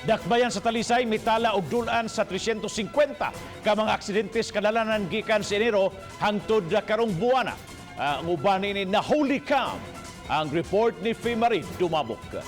Dakbayan sa Talisay mitala og dul-an sa 350 ka mga aksidente sa kadalanan gikan sa Enero hangtod karong buwana. Ang uban ini nahulikam. Ang report ni Fimari Dumabok.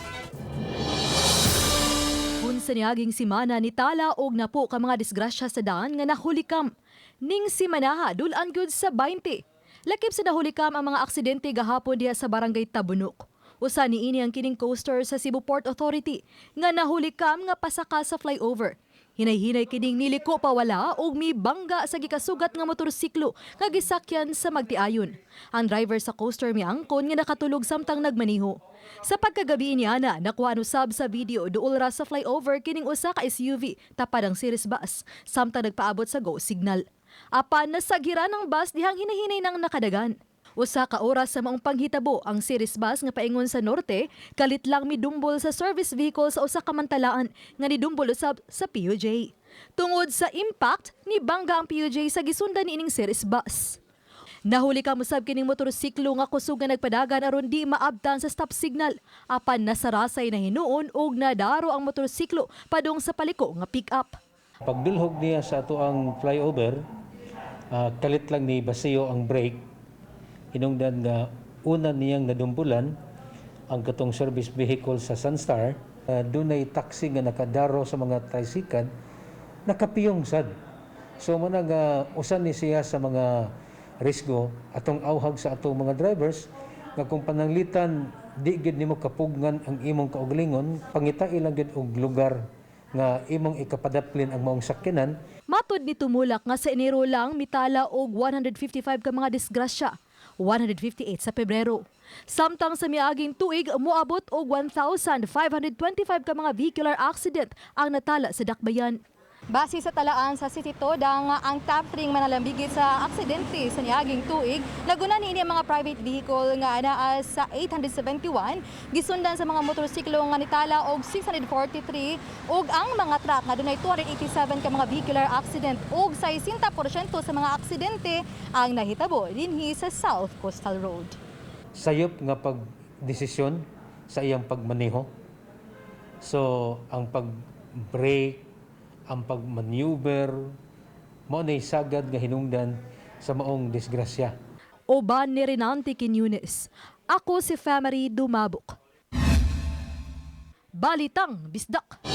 Kun sa niaging simana, nitala og napo ka mga disgrasya sa daan nga nahulikam. Ning simanaha, dul-an gyud sa 20. Lakip sa nahulikam ang mga aksidente gahapon diha sa Barangay Tabunok. Usa niini ang kining coaster sa Cebu Port Authority nga nahulikam nga pasaka sa flyover. Hinay-hinay kining niliko pawala og mibangga sa gikasugat nga motorsiklo nga gisakyan sa magtiayon. Ang driver sa coaster miangkon nga nakatulog samtang nagmaniho. Sa pagkagabi niana, nakuha usab sa video, duol ra sa flyover kining usa ka SUV tapad ang series bus samtang nagpaabot sa go signal. Apan nasaghiran ang bus dihang hinahinay nang nakadagan. Usa ka oras sa maong panghitabo, ang series bus nga paingon sa norte kalit lang midumbol sa service vehicle sa usa ka mantalaan nga nidumbol usab sa PUJ. Tungod sa impact, nibangga ang PUJ sa gisundan niining series bus. Nahulikam usab kining motorsiklo nga kusog nga nagpadagan aron di maabtan sa stop signal. Apan nasarasay na hinuon og nadaro ang motorsiklo padung sa paliko nga pick up. Pagdulhog niya sa atoang flyover, kalit lang ni basiyo ang brake. Hinungdan nga una niyang nadumbulan ang katong service vehicle sa Sunstar. Dunay taxi nga nakadaro sa mga tricycle, nakapiyong sad. So mao na nga usa ni siya sa mga risgo atong awhag sa atong mga drivers nga kung pananglitan di gid nimo kapugngan ang imong kaugalingon, pangita ilang gid og lugar nga imong ikapadaplin ang maong sakyanan. Matod ni Tumulak nga sa Enero lang mitala og 155 ka mga disgrasya, 158 sa Pebrero. Samtang sa miaging tuig, moabot og 1,525 ka mga vehicular accident ang natala sa dakbayan. Base sa talaan sa City Todang, ang top 3 manalambigit sa aksidente sa niaging tuig, naguna niini ang mga private vehicle nga anaa sa 871, gisundan sa mga motorsiklo nga nitala og 643 ug ang mga truck nga dunay 287 ka mga vehicular accident, ug 60% sa mga aksidente ang nahitabo dinhi sa South Coastal Road. Sayop nga pagdesisyon sa iyang pagmaneho. So, ang pag-brake, ang pag-maneuver, mao nay sagad nga hinungdan sa maong disgrasya. Uban ni Renante Quiñones. Ako si Family Dumabok. Balitang Bisdak.